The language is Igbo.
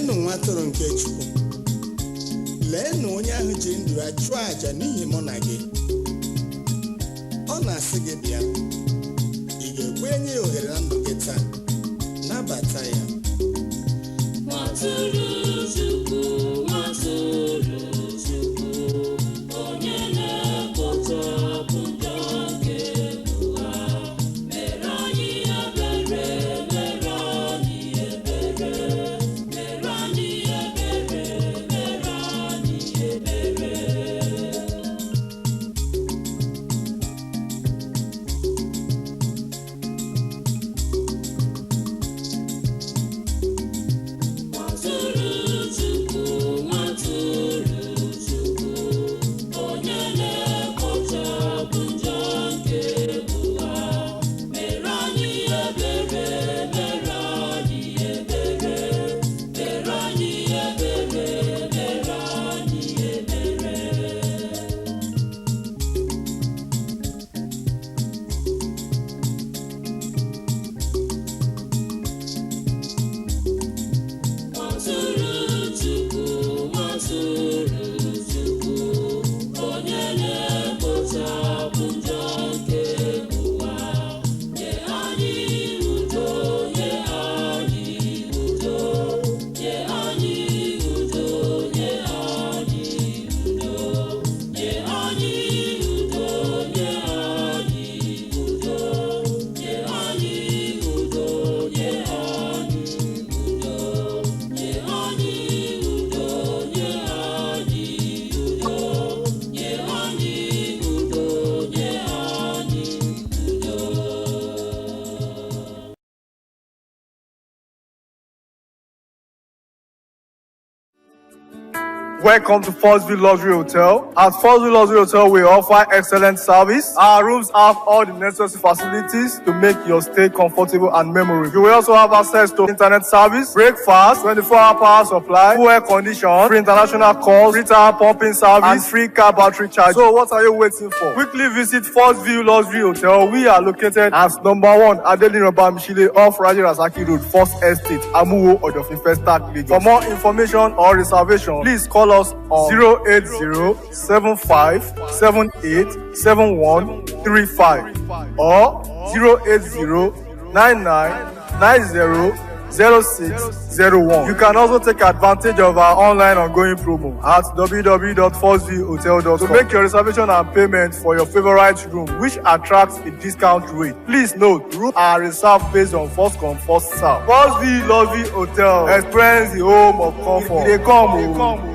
Leenụ nwa atụrụ nke Chukwu. Leenụ onye ahụ ji ndụ ya chụọ àjà n'ihi mụ na gị. Ọ na-asị gị bịa. Ị ga-ekwe nye ya ohere na ndụ gị taa? Nabata ya. Nwatụrụ Chukwu, nwatụrụ Chukwu, onye na-ekpochapụ njọ nke ụwa, mere anyị ebere, mere anyị ebere, mere anyị ebere, mere anyị ebere. Nwatụrụ Chukwu, nwatụrụ Chukwu, onye na-ekpochapụ njọ nke ụwa, mere anyị ebere, mere anyị ebere, mere anyị ebere, mere anyị ebere. Nwatụrụ Chukwu, nwatụrụ Chukwu, onye na-ekpochapụ njọ nke ụwa, nye anyị udo, nye anyị udo, nye anyị udo, nye anyị udo, nye anyị udo, nye anyị udo, nye anyị udo, nye anyị udo. Nye anyị udo, nye anyị udo, nye anyị udo, nye anyị udo. Welcome to Fosville Luxury Hotel. At Fosville Luxury Hotel, we offer excellent service. Our rooms have all the necessary facilities to make your stay comfortable and memorable. You will also have access to internet service, breakfast, 24-hour power supply, full air condition, free international calls, free tire pumping service, and free car battery charge. So what are you waiting for? Quickly visit Fosville Luxury Hotel. We are located at number 1 Adelino Bamishile off Raji Rasaki Road, First Estate, Amuwo, Odofin Festac, Lagos. For more information or reservation, please call us on 080-7578-7135 or 080-9990-0601. You can also take advantage of our online ongoing promo at www.4zhotel.com to make your reservation and payment for your favorite room, which attracts a discount rate. Please note, rooms are reserved based on first come, first serve. Fosville Luxury Hotel, experience the home of comfort. They come, oh.